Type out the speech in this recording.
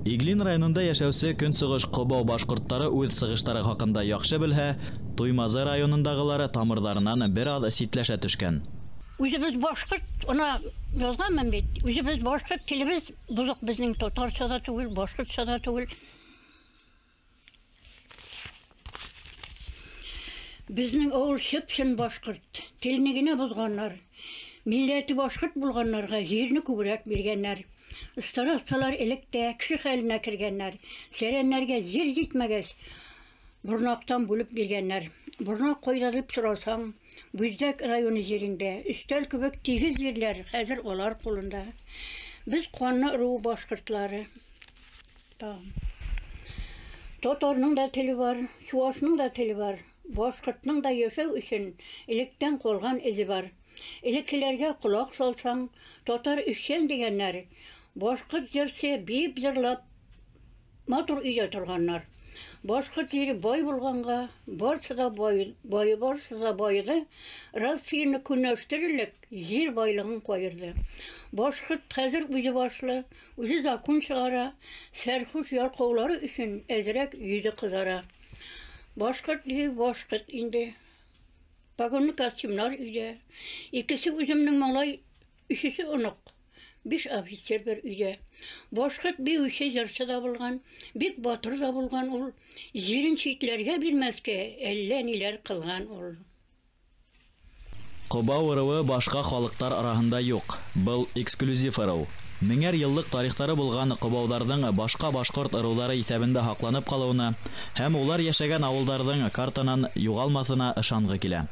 Иглин районында йәшәүсе Көнсығыш Ҡобау башҡорттары үҙ сығыштары хаҡында яҡшы белһә, Туймазы районындағылары тамырҙарынан бер аҙ ситләшә төшкән. Үҙебеҙ башҡорт, уна яҙғанмын бит. Үҙебеҙ башҡорт, телебеҙ боҙоҡ беҙҙең, татарса да түгел, башҡортса да түгел. Беҙҙең ауыл шып-шын башҡорт, телне генә боҙғаннар. Милләте башҡорт булғаннарға ерҙе күберәк биргәннәр. Старосталар элек тә кеше хәленә кергәннәр. Сәрәннәргә ер етмәгәс, Борнаҡтан бүлеп биргәннәр. Борнаҡ ҡайҙа тип һорасаң, Бүздәк районы ерендә, өҫтәл кеүек тигеҙ ерҙәр хәҙер улар ҡулында. Беҙ ҡанлы ырыу башҡортлары. Татарның да теле бар, чуашның да теле бар. Башҡортның да йәшәү өсөн электән ҡалған эзе бар. Элеккеләргә ҡолаҡ салсаң, татар эшсән дигәннәр. Башҡорт йырсы бейеп йырлап матур өйҙә торғаннар. Башҡорт ере бай булғанға, барсы да бай, барсы да байыды. Россияны көнләштерерлек ер байлығын ҡайырҙы. Башҡорт хәҙер үҙе башлы, үҙе закон сығара, сәрхүш ялҡаулары өсөн әҙерәк йөҙө ҡыҙара. Башҡорт тиһәң, башҡорт инде. Погонлы костюмдар өйҙә. Икесе үҙемдең малай, өсөһө оноҡ. 5 офицер бер өйҙә. Башҡорт бейеүсе, йырсы да булған, бик батыр ҙа булған ул. Ерен ситләргә бирмәҫкә әллә ниҙәр ҡылған ул. Ҡобау ырыуы башҡа халыҡтар араһында юҡ. Был эксклюзив ырыу. Меңәр йыллыҡ тарихтары булған ҡобауҙарҙың башҡа башҡорт ырыуҙары иҫәбендә һаҡланып ҡалыуына һәм улар йәшәгән ауылдарҙың картанан юғалмаҫына ышанғы килә.